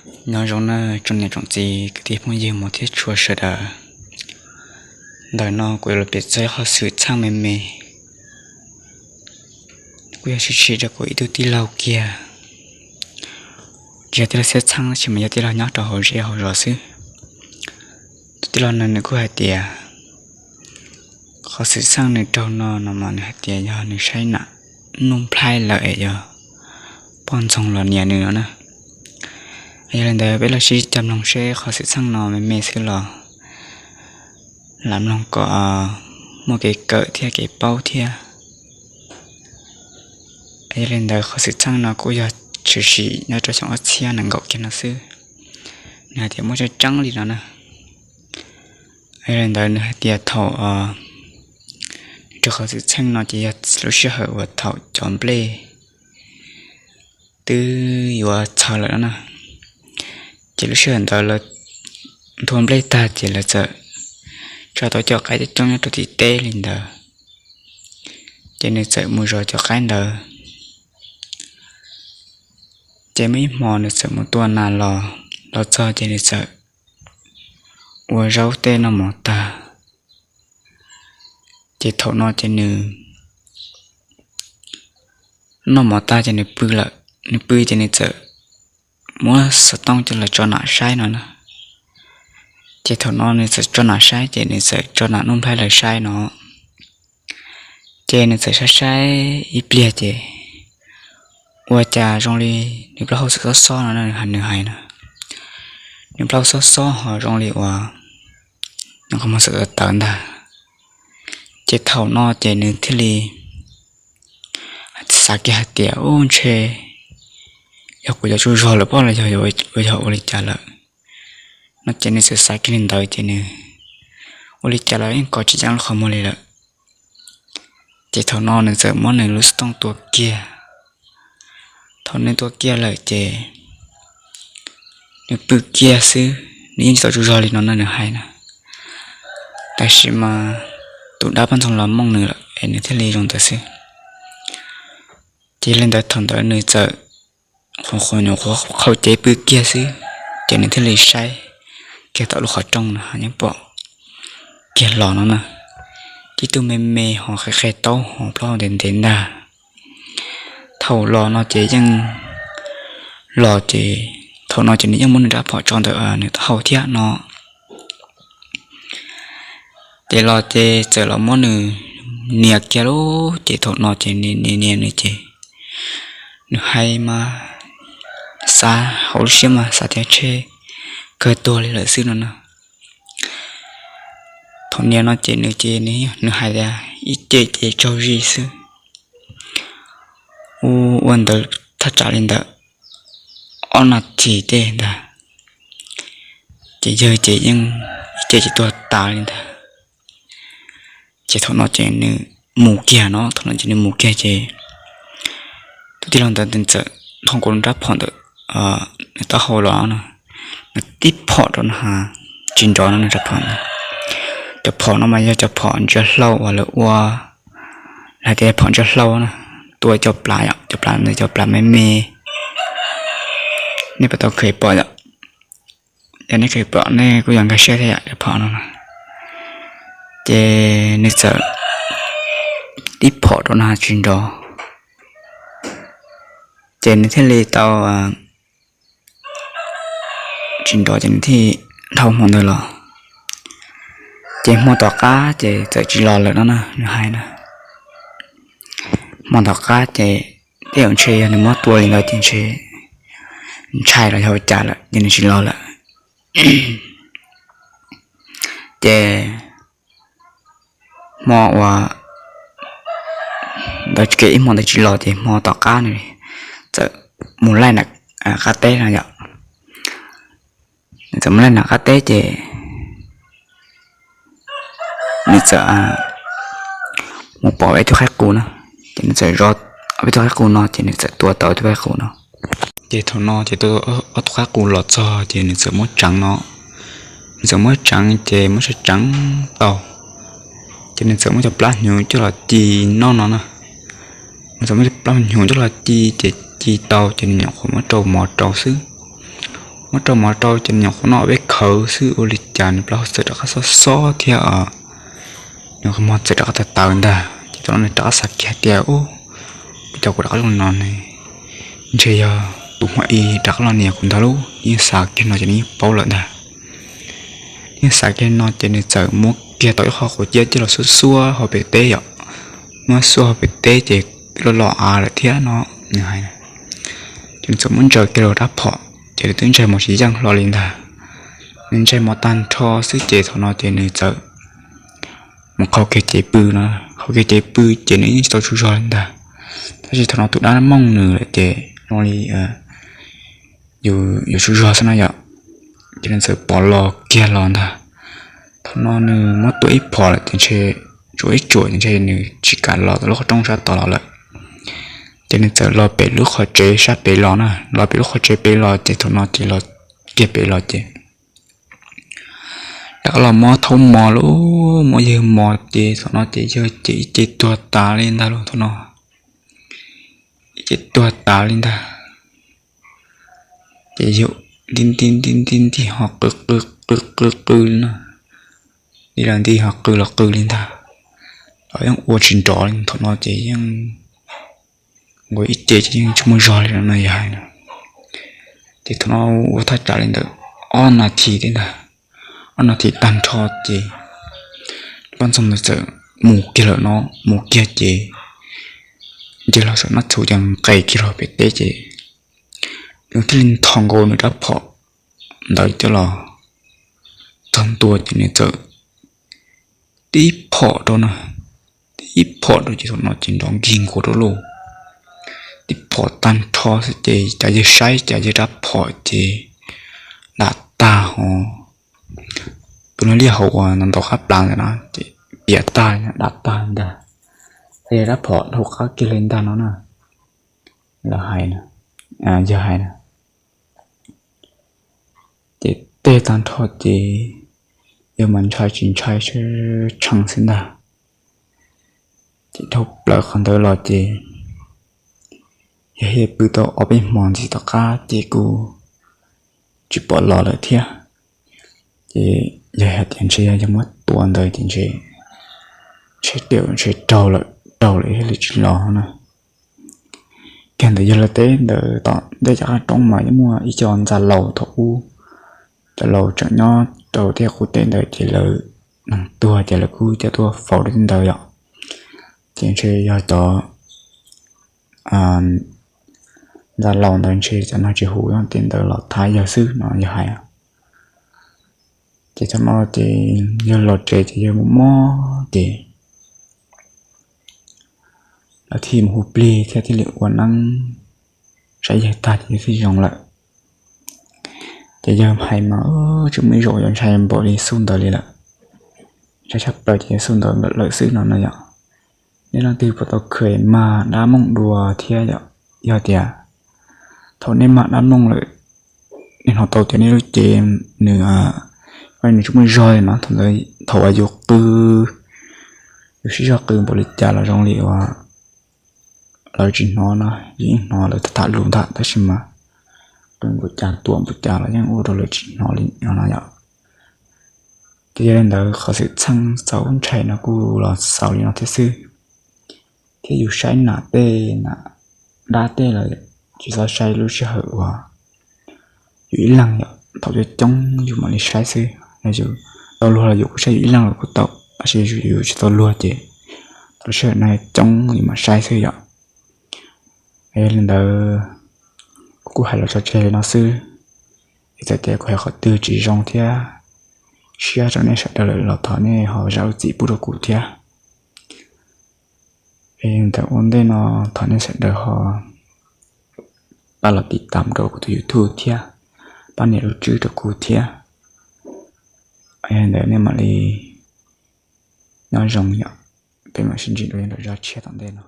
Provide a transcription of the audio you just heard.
Nyob zoo nawb tsoom niam tsoom txiv kwv tij phooj ywg mog thiab tshua sawv daws. Ntawm no kuv yuav los piav txog qhov xwm txheej me me. Kuj yog tshwm sim rau kuv ib tug tij laug kiag, tsis yog tij laug txheej txheej tab sis mas yog tij laug nyob rau hauv zej hauv zos xwb. Tus tij laug no nws kuj hais tias qhov xwm txheej nws raug no no mas nws hais tias yog nws saib nam Nuj Nplhaib lawm es yog poj ntxoog los nias nws no na. Yog li ntawd peb los sib cog mloog seb qhov xwm txheej no me me xwb los lam mloog kom muaj kev kawm thiab kev paub thiab. Yog li ntawd qhov xwm txheej no kuj yog tshwm sim nyob rau xyoo ob txhiab nees nkaum kiag no xwb. Nws hais tias muaj tseeb tseeb li no na. Yog li ntawd nws hais tias thaum nws raug qhov xwm txheej no ces yog lub sij hawm uas thaum cov nplej twb yuav txhaws lawm no na. Ces lub sij hawm ntawd lawv nthua nplej tag ces lawv txawm tso tau cov qaib coob coob nyob rau tim teb li ntawd. Ces nws txawm mus zov cov qaib ntawd. Ces muaj ib hmo nws txawm mus tua nas los, los txog ces nws txawm ua zaub tej noj mov tag. Ces thaum no ces nws noj mov tag ces nws pw lawm. Nws pw ces nws txawm muab xov tooj coj los tso nam saib no na. Ces thaum no nws txawm tso nam saib ces nws txawm tso nam Nuj Nplhaib lawv saib no. Ces nws txawm saib saib ib pliag ces ua cas zoo li nws plaub hau xwb xob xob no nws hais na. Nws plaub hau xob xob ho zoo li uas nws qhov muag xwm tawv tawv ntag. Ces thaum no ces nws thiaj li xav kiag hais tias ub ntshe yog kuv cov tsaug zog lawm pob los yog yog ua li cas lawm no ces nws txawm xav kiag li ntawd ces nws ua li cas los yeej kov tsis yeej lub qhov muag li lawm. Ces thaum no nws txawm muab nws lub xov tooj tua kiag. Thaum nws tua kiag lawm ces nws pw kiag xwb, nws yeej tsis tau tsaug zog li no no nws hais na. Tab sis mas tus dab poj ntxoog los mooj nws lawm es nws thiaj li zoo ntawd xwb. Ces li ntawd thaum ntawd nws txawm qhuav qhuav nyuam qhuav qhau cev pw kiag xwb, ces nws thiaj li saib kiag tom lub qhov rooj no yeej pom kiag los no na. Tib tug me me ho qe qe taub ho plaub hau ntev ntev ntag. Thaum los no ces yeej los ces thaum no ces nws yeej muab nws rab phom tso ntawm nws taub hau thiab no. Ces los ces txawm los muab nws nias kiag lub ces thaum no ces nias nias nws ces nws hais mas xav hauv lub siab mas xav tias ntshe kawg tuag li lawm xwb no na. Thaum nias no ces nws ces nws hais tias ib ce ces tsaug zis xwb. Ua ntawd thaj tsam li ntawd ob nas this tej ntag, ces yawg ces yeej ib ce ces tuag tas li ntag. Ces thaum no ces nws mus kiag no, thaum no ces nws mus kiag ces tus tij laug ntawd nws txawm nthos nkaus rab phom ntawm nws taub hau los no, nws tib phom rau no ha, tsis nrov no nws rab phom. Cov phom no mas yog cov phom ntsia hlau uas lawv ua, lawv hais tias phom ntsia hlau na, tua cov plas yom, cov plas ntawd cov plas me me, nej puas tau kheev pom yom? Yog nej kheev pom nej kuj yuav nkag siab thiab yom, cov phom no. Ces nws txawm tib phom rau no tsis nrov, ces nws thiaj li tau tsis nrov ces nws thiaj dhau hmo ntawd los. Ces hmo tom qab ces txawm tsis los lawm no na, nws hais na. Hmo tom qab ces tej zaum ntshe yog nws muab tua li ntawd ces ntshe ntshai los yog ua cas lawm ces nws tsis los lawm. Ces hmo uas ntawd kev ib hmo ntawd tsis los ces hmo tom qab nws txawm mus laij nram qab teb no yom. Nws txawm mus laij nram qab teb ces nws txawm mus pom ib tug qaib qus no, ces nws txawm zov ob peb tug qaib qus no ces nws txawm tua tau ib tug qaib qus no. Ces thaum no ces tua ob tug qaib qus los txog ces nws txawm muab tseev no, nws txawm muab tseev ces muab tseev tau, ces nws txawm muab cov plab hnyuv coj los ci noj no na. Nws txawm muab cov plab hnyuv coj los ci ces ci tau ces nws nyuam qhuav muab rau mov rau xwb. Muab rau mov rau ces nws nyuam qhuav noj ob peb khawv xwb ua li cas nws plaub hau txawm rov qab xob xob thiab, nws qhov muag txawm rov qab tawv tawv ntag. Ces thaum no nws rov qab xav kiag tias, Ub, puas yog kuv rov qab los no ne, ntshe yog tus muaj i rov qab los nias kuv ntag lauj. Yeej xav kiag no ces nws yeej paub lawm ntag. Yeej xav kiag no ces nws txawm muab kiag tau ib qho quav ciab coj los xuab xuab hauv pem teb yom. Muab xuab hauv pem teb ces twb los los av lawm thiab no, nws hais. Ces nws txawm muab ntsaws kiag rau rab phom ces nws twb ntsais mov tsis yeej hlo li ntag. Nws ntsais mov tag nrho xwb ces thaum no ces nws txawm mus qhau kiag cev pw no. Qhau kiag cev pw ces nws yeej tsis tau tsaug zog li ntag. Tab sis thaum no tus dab mooj nws lawm ces zoo li yuav tsaug zog xwb no yom. Ces nws txawm pom los kiag los ntag. Thaum no nws muab tua ib phom lawm ces ntshe tsuas ib tsuam ces ntshe nws tsis kam los lub qhov rooj sab tod los lawm. Ces nws txawm los pem lub qhov tsev sab pem los na, los pem lub qhov tsev pem los ces thaum no ces los kiag pem los ces rov qab los muab thaub mos lauj, muab yawg mos ces thaum no ces yawg ces ib ce tuag tas li ntag lauj. Thaum no ib ce tuag tas li ntag. Ces yawg nti nti nti nti nti ho qw qw qw qw qw li no, nti los nti ho qw los qw li ntag. Los yeej ua tsis nrov li, thaum no ces yeej nqua ib ce ces yeej tsis muaj zog li no yog hais no. Ces thaum no ua thaj tsam li ntawm ob nas this thiab ntag. Ob nas this tag nrho ces poj ntxoog ntawd txawm mus kiag lawm no, mus kiag ces nce los saum nab txhu ces nqes kiag los pem teb ces nws thiaj li nthos nkaus nws rab phom ntawd coj los txog ntua ces nws txawm tib phom rau na, tib phom rau ces thaum no ces nrov nkig nkuav rau lauj. Tib phom tag nrho xwb ces cas yawg saib cas yawg rab phom ces dam tag ho tus niag liaj hauv uas ntaus qab plab ntawd na ces piam tag dam tag ntag. Yawg rab phom dhau qab kiag li ntag no na, lawv hais, yawg hais na. Ces tej tag nrho ces yawg mas ntshai tsis ntshai tshee xwb ntag. Ces dhau plaws qhov ntawd los ces yawg thiaj pw tau ob peb hmo ntxiv tom qab ces kuj tsis pom los lawm thiab. Ces yawg hais tias ntshe yog yawg muab tua ntawd ces ntshe, ntshe tiam ntshe raug lawm, raug lawm thiaj li tsis los na. Kiag ntawd yawg los teb ntawd tom ntej cov qab roob mas yeej muaj ib co ntxa laus thaum ub, cov laus tseem nyob rau tej qub teb ntawd ces lawv neeg tuag ces lawv kuj coj tuaj faus rau tej ntawd yom. Ces ntshe yog cov ntxa laus ntawd ntshe cov neeg tsis huv tej ntawd los thab yawg xwb no yawg hais. Ces thaum no ces yawg los tsev ces yawg mus mob ces lawv thiaj mus hu plig thiab thiaj li ua neeb saib yawg tag ces yawg thiaj zoo lawm. Ces yawg hais mas tsis muaj ib zaug yawg ntshai npaum li xub ntawd li lawm, ntshai tshaj plaws ces yawg xub ntawd lawm xwb no no yom. Nej leej twg puas tau kheev mag dab mooj dua thiab yom? Yog tias thaum nej mag dab mooj lawm, nej hnov tau tias nej lub cev nws, nws tsis muaj zog li no, thaum ntawd thaum uas yus qw, yus sib zog qw npaum li cas los zoo li uas lawv tsis hnov no, yeej hnov lawv tham lus ntag tab sis mas qw npaum cas tuam npaum cas los yeej ua rau lawv tsis hnov li no yom. Ces yog li ntawd qhov xwm txheej txaus ntshai no kuj los xaus li no thiab xwb. Thiab yus saib nam tej nam dab tej los tsis txhob saib lub sij hawm uas yus ib leeg yom, thaum coob coob yus mam li saib xwb. Yus tau luag los yus kuj saib yus ib leeg los kuj tau, tab sis yus tsis tau luag ces thaum lub sij hawm no coob yus mam saib xwb yom. Yog li ntawd kuv kuj hais los tso tseg li no xwb. Yog txawm tias kuv hais qhov twg tsis zoo thiab siab rau nej sawv daws lawm los thov nej ho zam lub txim pub rau kuv thiab. Li ntawd ua ntej no thov nej sawv daws ho pab los tiv tam rau kuv tus YouTube thiab, pab nias lub tswb rau kuv thiab. Yog li ntawd nej mam li nyob zoo yom, peb mam sib ntsib dua zaj tshiab tom ntej no.